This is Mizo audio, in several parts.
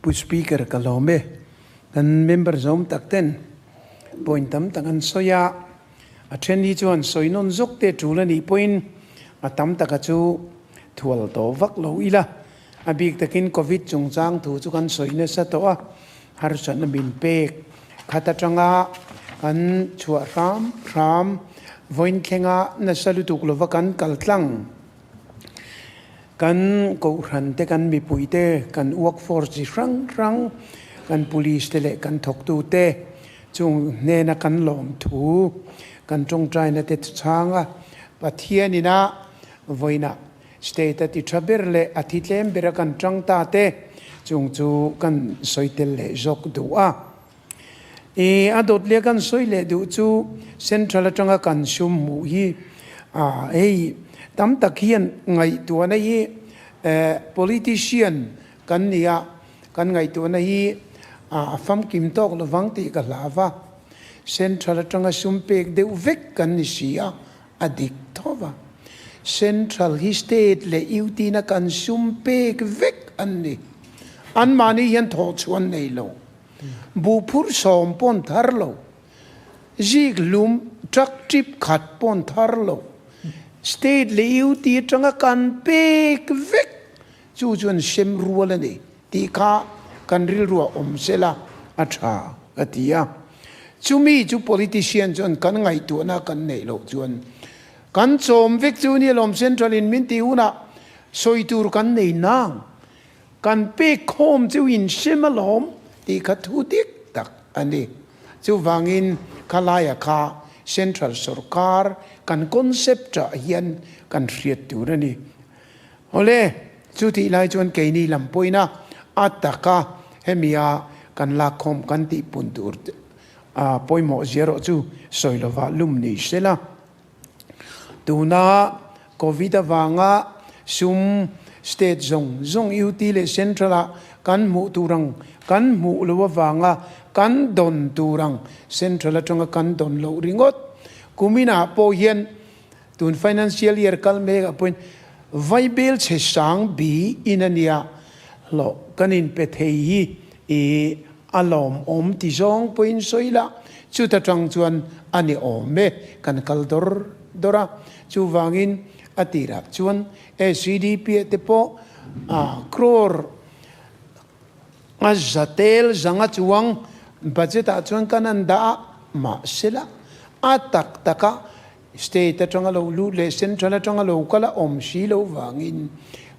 Pu Speaker ka lawm e. Kan member zawm tak ten point tam tak an sawi a, a then hi chuan sawi nawn zawk te tul a nih pawhin a tam taka chu thual tawh vak lo ila. A bik takin Covid chungchang thu chu kan sawi nasa tawh a, harsatna min pek khat atanga kan chhuah hram hram vawiin thlenga nasa lutuk lova kan kal tlang. Kan kohhran te, kan mipui te, kan workforce chi hrang hrang, kan police te leh kan thawktu te chung hnena kan lawm thu, kan tawngtaina te chhang a, Pathian ina vawiinah state a ti tha ber leh a thi tlem bera kan tang ta te chung chu kan sawi tel leh zawk duh a. I a dawt leh kan sawi leh duh chu Central atanga kan sum hmuh hi hei tam tak hian ngaihtuahna hi politician kan ni a, kan ngaihtuahna hi a famkim tawk lovang tih ka hlau va. Central atanga sum pek deuh vek kan ni si a, a dik tho va. Central hi state leh UT na kan sum pek vek an ni. Anmahni hian thawhchhuan nei lo. Buh phur sawm pawn thar lo, zik lum truck trip khat pawn thar lo, state leh UT atanga kan pek vek chu chuan sem rual a ni tih kha kan rilruah awm sela a tha ka ti a. Chumi chu politician chuan kan ngaihtuahna kan neih loh chuan kan chawm vek chu ni alawm central in min tih hunah sawi tur kan nei nang. Kan pek khawm chu in hrem alawm tih kha thu dik tak a ni. Chuvangin khalaia kha Central sorkar kan concept ah hian kan hriat tur a ni. Awle, chu tih lai chuan keini lam pawhin a a taka hemia kan lak khawm kan tih pun tur pawimawh zia erawh chu sawi lova lum ni sela. Tuna Covid avanga sum state zawng zawng UT leh Central ah kan hmuh tur ang kan hmuh loh avanga kan dawn tur ang Central atanga kan dawn loh ringawt. Kumin ah pawh hian tun financial year kal mek ah pawhin vaibel chhe sang bi in a nia hlawh kan in pe thei hi i A lawmawm ti zawng pawhin sawi la, chuta tang chuan a ni awm e, kan kal dawr dawr a. Chuvangin a tirah chuan SEDP ah te pawh crore a za tel zanga chuang budget ah chuan kan an dah a, mahsela a tak taka State atanga lo lut leh Central atanga lo kal a awm si lo vangin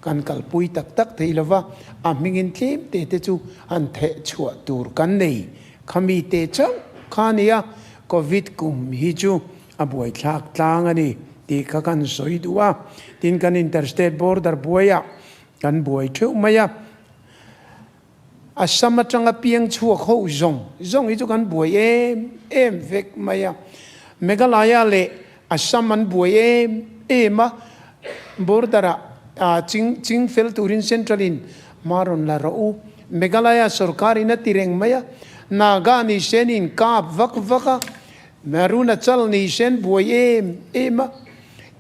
kan kalpui tak tak thei lo va, a hmingin tlem te te chu han theh chhuah tur kan nei. Khami te chauh kha a nia, Covid kum hi chu a buaithlak tlang a ni tih kha kan sawi duh a. Tin, kan interstate border buaiah kan buai theuh mai a. Assam atanga piang chhuak ho zawng zawng hi chu kan buai em em vek mai a. Meghalaya leh Assam an buai em em a, border ah ching ching fel turin central in hma rawn la rawh u. Meghalaya sorkar in a ti reng mai a, Naga ni sen in kap vak vak a, Arunachal ni sen buai em em a,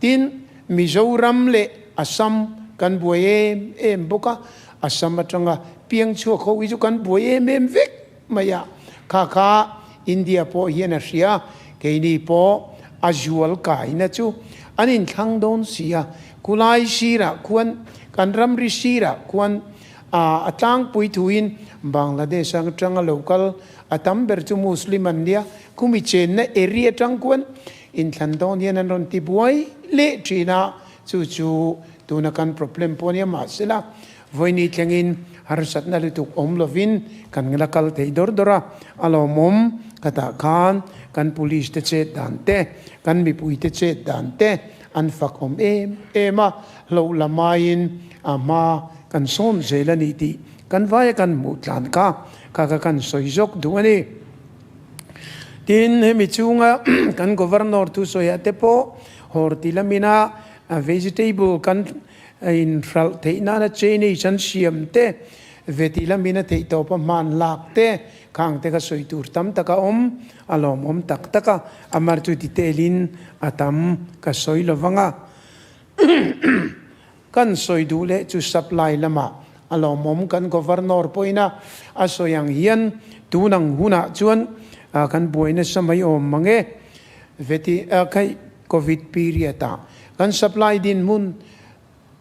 tin Mizoram leh Assam kan buai em em bawk a, Assam atanga piang chhuak ho hi chu kan buai em em vek mai a, kha kha India pawh hian a hria, keini pawh a zual kaina chu an inthlang dawn si a, kulai sirah khuan kan ramri sirah khuan a tlangpui thuin Bangladesh atanga lo kal a tam ber chu Muslim an nia, khumi chenna area atang khuan inthlan dawn hian an rawn ti buai leh thin a, Chu chu tuna kan problem pawh nia mahsela vawiini thlengin harsatna lutuk awm lovin kan la kal thei dawr dawr a, a lawmawm ka tah khan kan police te chet dan te, kan mipui te chet dan te an fak awm em em a, hloh la maiin a hma kan sawn zel a ni tih kan vaia kan hmuh tlan kha kha kha kan sawi zawk duh a ni. Tin, hemi chunga kan Governor thusawiah te pawh Horti lamina vegetable kan inhralh theih nana chainage an siam te, veti lamina theihtawpa hman lak te, khang te kha sawi tur tam tak a awm, a lawmawm tak tak a, amar chu detail in a tam ka sawi lo vang a. Kan sawi duh leh chu supply lamah A lawmawm kan Governor pawhin a a sawi ang hian tun ang hunah chuan kan buai nasa mai awm mang e. Veti khaih Covid period ah kan supply dinhmun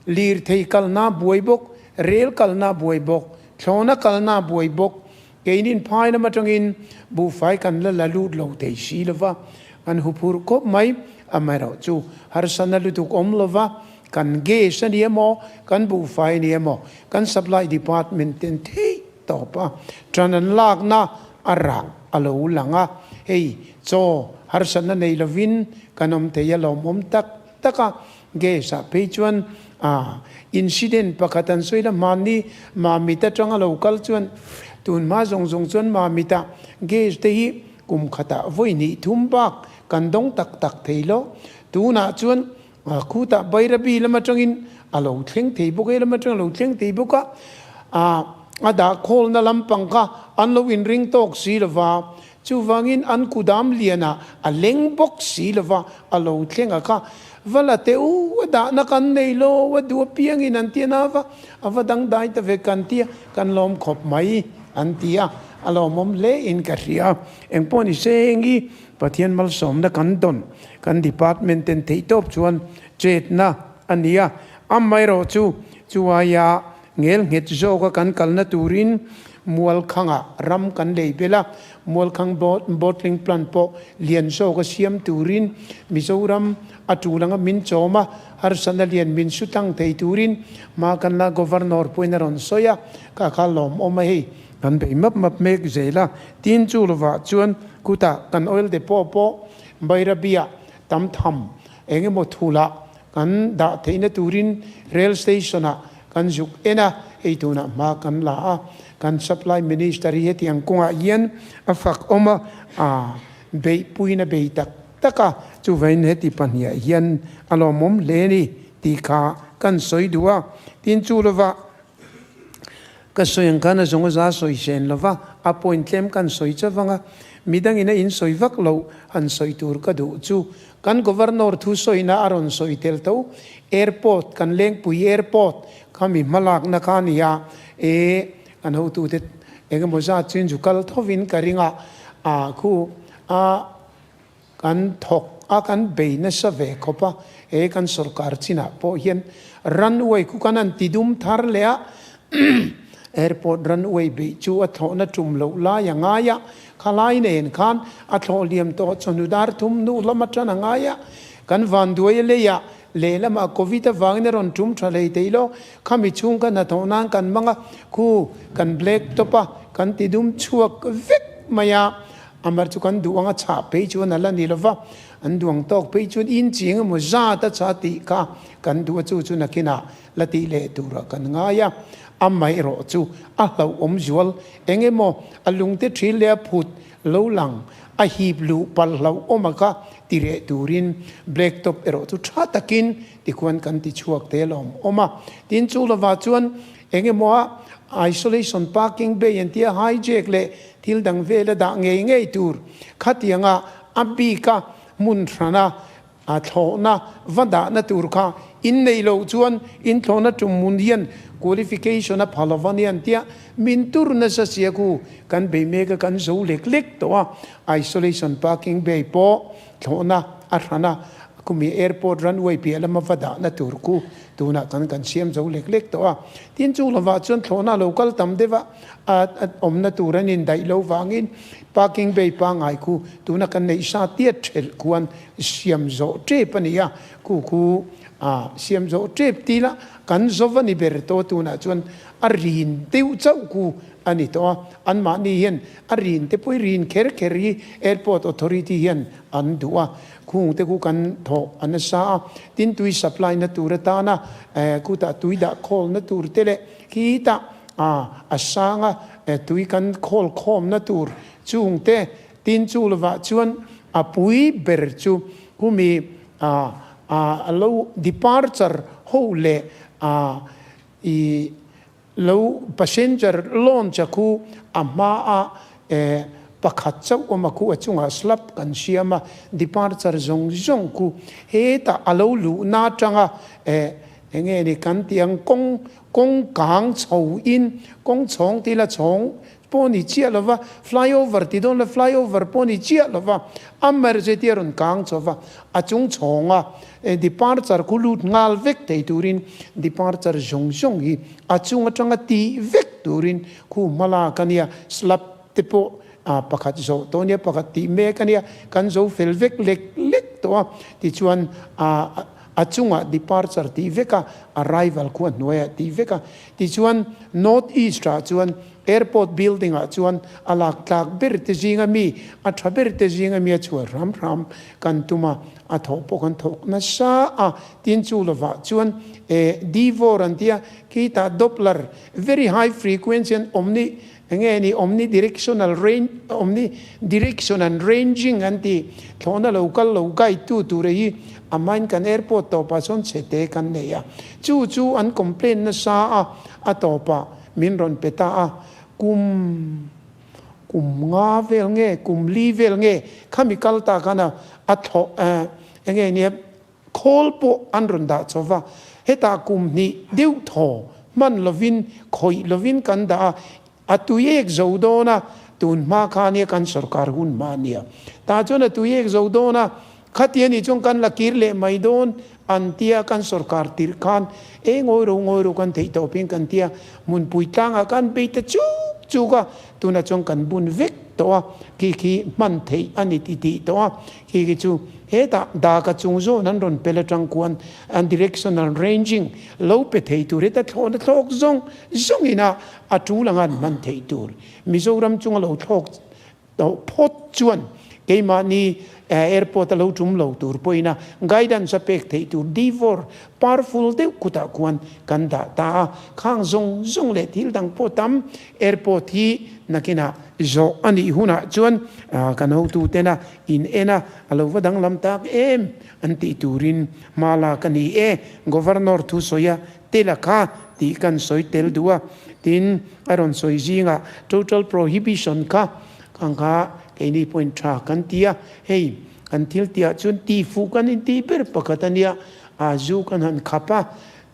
lirthei kalna buai bawk, rel kalna buai bawk, thlawna kalna buai bawk, keinin phai lam atangin buhfai kan la la lut lo thei si lova, kan huphurh khawp mai. Amaherawhchu harsatna lutuk awm lova Kan gas a ni emaw, kan buhfai a ni emaw, kan supply department ten theih tawp a, ṭan an lakna a rah a lo lang a, hei chaw harsatna nei lovin kan awm thei a lawmawm tak tak a, gas ah phei chuan a incident pakhat an sawi la hmanni Mamit atanga lo kal chuan tun hma zawng zawng chuan Mamit ah gas te hi kum khatah vawi hnih thum bak kan dawng tak tak thei lo, tunah chuan Khutah Bairabi lam atangin a lo thleng thei bawk, he lam atang a lo thleng thei bawk a, a dah khawlna lampang kha an lo inring tawk si lo va, chuvangin an kudam lianah a leng bawk si lo va, a lo thleng a kha. Va la teh u, a dahna kan nei lo, a duh apiangin an ti a na va, a va dangdai ta ve kan ti a, kan lawm khawp mai an ti a, a lawmawm hle in ka hria. Engpawh ni se heng hi Pathian malsawmna kan dawn, kan department ten theihtawp chuan chetna a ni a, amaherawh chu chu aia ngel nghet zawka kan kalna turin Mualkhangah ram kan lei bel a, Mualkhang bottling plant pawh lian zawka siam turin Mizoram a tul anga min chawm a, harsatna lian min su tlang thei turin hma kan la Governor pawhin a rawn sawi a, kha kha lawmawm a hei. Kan bei map map mek zel a, tin chu lovah chuan kutah kan oil depot pawh Bairabi-ah tam tham eng emaw thulah kan dah theihna turin rail station-ah kan zuk en a, hei tunah hma kan la a, kan supply minister hi hetiang kawngah hian a fak awm a, a beihpuiin a bei tak tak a, chuvain heti pahniah hian a lawmawm hle a ni tih kha kan sawi duh a, tin chu lovah Ka sawi ang khan a zawng a za sawi sen lo va, a point tlem kan sawi chauh vang a, midangin a insawi vak loh han sawi tur ka duh chu kan Governor thu sawina a rawn sawi tel tho, Airport, kan Lengpui Airport kha mi hmalakna kha a ni a, e kan hotute engemaw zat chu in zu kal thovin ka ring a, a khu a. Kan thawk a, kan bei nasa ve khawp a, he kan sorkar chinah pawh hian runway khu kan han ti dum thar leh a, airport runway beih chu a thlawhna tum loh lai a ngai a, khalai nen khan a thlawh liam tawh chawhnu dar thum hnu lam atan a ngai a, kan vanduai a leiah lehlamah covid avangin a rawn tum tha hlei thei lo, khami chhung kha hnathawh nan kan hmang a, khu kan black top a, kan ti dum chhuak vek mai a. Amar chu kan duh ang a chhah phei chuan a la ni lova, an duh ang tawk phei chuan in chi eng emaw zat a chhah tih kha kan duh a, chu chu nakinah la tih leh turah kan ngai a. Amaherawh chu a hlauhawm zual eng emaw a lungte thil leh a phut lo lang a hip luh palh hlauhawm a kha ti reh turin black top erawh chu tha takin tikhuan kan ti chhuak te lawm awm a. Tin chu lovah chuan Eng emaw a isolation parking bay an tia hijack leh thil dang vel a dah ngei ngei tur khatianga a bik a hmun hrana a thlawhna va dahna tur kha in neih loh chuan in thlawhna tum hmun hian qualification a pha lova nia an tia min tur nasa sia khu kan bei mek a kan zo lek lek tawh a isolation parking bay pawh thlawhna a hrana khumi airport runway piah lama va dahna tur khu Tunah kan kan siam zo lek lek tawh a, tin chu lovah chuan thlawhna lo kal tam deuh a, a awmna tur an indaih lo vangin parking bay pangngai khu tuna kan neih sa tiat thelh khuan siam zawh tep a ni a, khu khu a siam zawh tep ti la kan zo va ni ber tawh a, tunah chuan a rin deuh chauh khu a ni tawh a, anmahni hian a rin te pawh hi rin kher kher hi airport authority hian an duh a. Khung te khu kan thawh a nasa a, tin tui supply na tur atana khutah tui dah khawl na tur te leh khitah a sanga tui kan khawl khawm na tur chung te tin chu lovah chuan a pui ber chu khumi a lo departure ho leh i Lo passenger launch a khu a hma a eh pakhat chauh awm a khu a chungah slab kan siam a, departure zawng zawng khu hetah a lo luhna atanga eh Enge ni kan tih ang kawng kawng kang chho in kawng chhawng tih ila chhawng pawh ni chiah lova, flyover ti dawn la flyover pawh ni chiah lova, amaherawhchu a rawn kang chho va, a chung chhawng a departure khu lut nghal vek thei turin departure zawng zawng hi a chung atanga tih vek turin khu hma lak a nia, slab te pawh pakhat zawh tawh a nia, pakhat tih mek a nia, kan zo fel vek lek lek tawh a, tichuan a chungah departure tih vek a, arrival khu a hnuaiah tih vek a, tichuan North East ah chuan Airport building ah chuan a lak tlak ber te zinga mi, a tha ber te zinga mi a chhuah hram hram kan tum a, a thawh pawh kan thawk nasa a, tin chu lovah chuan eh Divor an tia khitah Doppler very high frequency an awm ni enge ni omni directional range omni direction and ranging an ti thlawhna lo kal lo guide tu tur hi a main kan airport tawpah sawn chhe te kan nei a, chu chu an complain nasa a, a tawpah min rawn pe ta a, kum kum nga vel nge kum li vel nge khami kal ta khan a a thlawh eh enge nia khawl pawh an rawn dah chho va, hetah kum hnih deuh thaw hman lovin khawih lovin kan dah a, a tui ek zo dawn a, tun hma kha nia kan sorkar hun hma nia tah chuan a tui ek zo dawn a, Khati a nih chuan kan la kir leh mai dawn an tia kan sorkar tirh khan e ngawi ro ngawi ro kan theih tawh peng kan tia hmunpui tlangah kan bei ta chuk chuk a, tunah chuan kan bun vek tawh a, khi khi hman theih a ni ti tih tawh a, khi khi chu hetah daka chung zawn an rawn pel atang khuan an directional ranging lo pe thei tur heta thlawhna thlawk zawng zawngin a a tul anga an hman theih tur Mizoram chunga lo thlawk Tawh phawt chuan keimahni airport a lo tum lo tur pawhin a guidance a pek theih tur divor powerful deuh kutah khuan kan dah ta a, khang zawng zawng leh thil dang pawh tam airport hi nakinah zawh a nih hunah chuan kan hotutena in en a, a lo va danglam tak em an tih turin hma lak a ni e, Governor thusawi a tel a kha tih kan sawi tel duh a, tin a rawn sawi zingah total prohibition kha ang kha keini pawhin tha kan ti a, hei kan thil tihah chuan tihfuh kan intih ber pakhat a nia, a zu kan han khap a,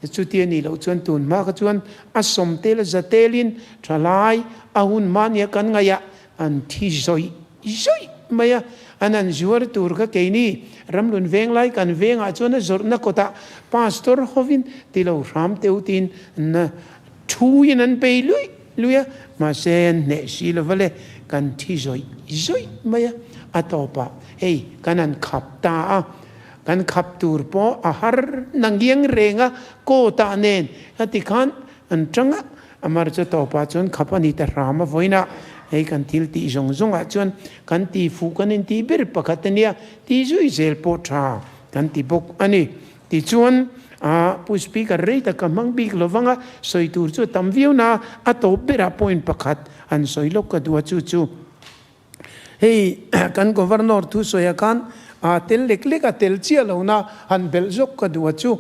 chuti a nih loh chuan tun hma kha chuan a sawm tel a za telin thalai a hun hma nia kan ngaih ah An thi zawih zawih mai a, an han zuar tur kha keini ramlun veng lai kan vengah chuan a zawrhna kawtah pastor hovin ti lo hram teu tiin na thuin an bei luih luih a, mahse an hneh si lova le, kan thi zawih zawih mai a, a tawpah hei kan han khap ta a, kan khap tur pawh a har na ngiang reng a, kawtah nen ka ti khan an tang a, Amar chu tawpah chuan khap a ni ta hram a vawiinah hei kan thil tih zawng zawngah chuan kan ti fuh kan intih ber pakhat a nia tih zui zel pawh tha kan ti bawk a ni. Tichuan a Pu Speaker rei tak ka hmang bik lo vang a, sawi tur chu a tam viau na a tawp berah point pakhat han sawi lawk ka duh a chu chu hei kan Governor thusawiah khan a tel lek lek a tel chiah lo na han belh zawk ka duh a chu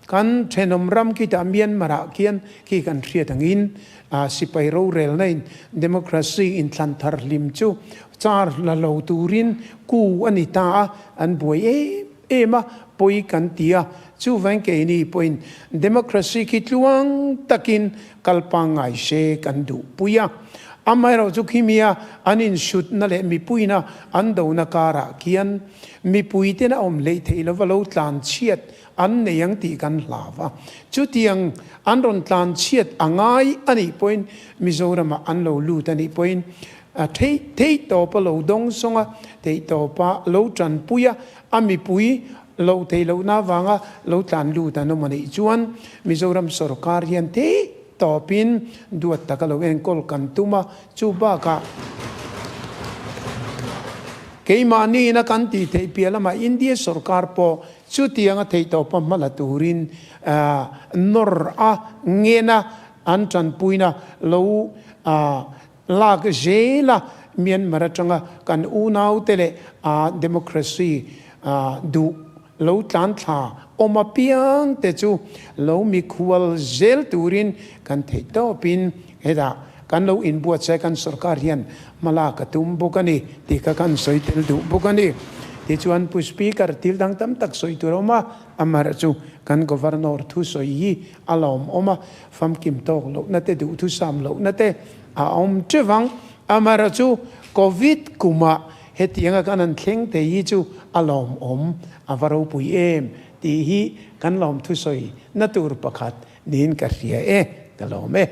Kan thenawm ram khitah Myanmar ah khian khi kan hriat angin sipai rorelna in democracy inthlan thar hlim chu char la lo turin ku a ni ta a, an buai em em a, pawi kan ti a, chuvang keini pawhin democracy khi tluang takin kal pangngai se kan duhpui a. Amaherawh chu khimia an insutna leh mipuina an dona karah khian mipuiten a awm hleih theih lova lo tlan chhiat An nei ang tih kan hlau a. Chutiang an rawn tlan chhiat a ngai a nih pawhin Mizoramah an lo lut a nih pawhin theih theih tawpa lo dawng sawng a, theih tawpa lo tanpui a, a mipui lo theih lohna avanga lo tlan lut an awm a nih chuan Mizoram sorkar hian theih tawpin duat taka lo enkawl kan tum a. Chu bakah keimahniin a kan tih theih piah lamah India sorkar pawh Chutianga theihtawpa hmala turin nawr a ngena an tanpuina lo lak zel a, Myanmar atanga kan unaute leh democracy duh lo tlan thla awm apiang te chu lo mikhual zel turin kan theihtawpin hetah kan lo inbuatsaih kan sorkar hian hmalak a tum bawk a ni tih kha kan sawi tel duh bawk a ni. Tichuan Pu Speaker thil dang tam tak sawi tur a awm a, amaherawh chu kan Governor thusawi hi a lawmawm a, famkim tawk lohna te duhthusam lohna te a awm teuh ang. Amaherawh chu Covid kumah hetianga kan han thleng thei hi chu a lawmawm a va ropui em tih hi kan lawmthusawi na tur pakhat niin ka hria e, ka lawm e.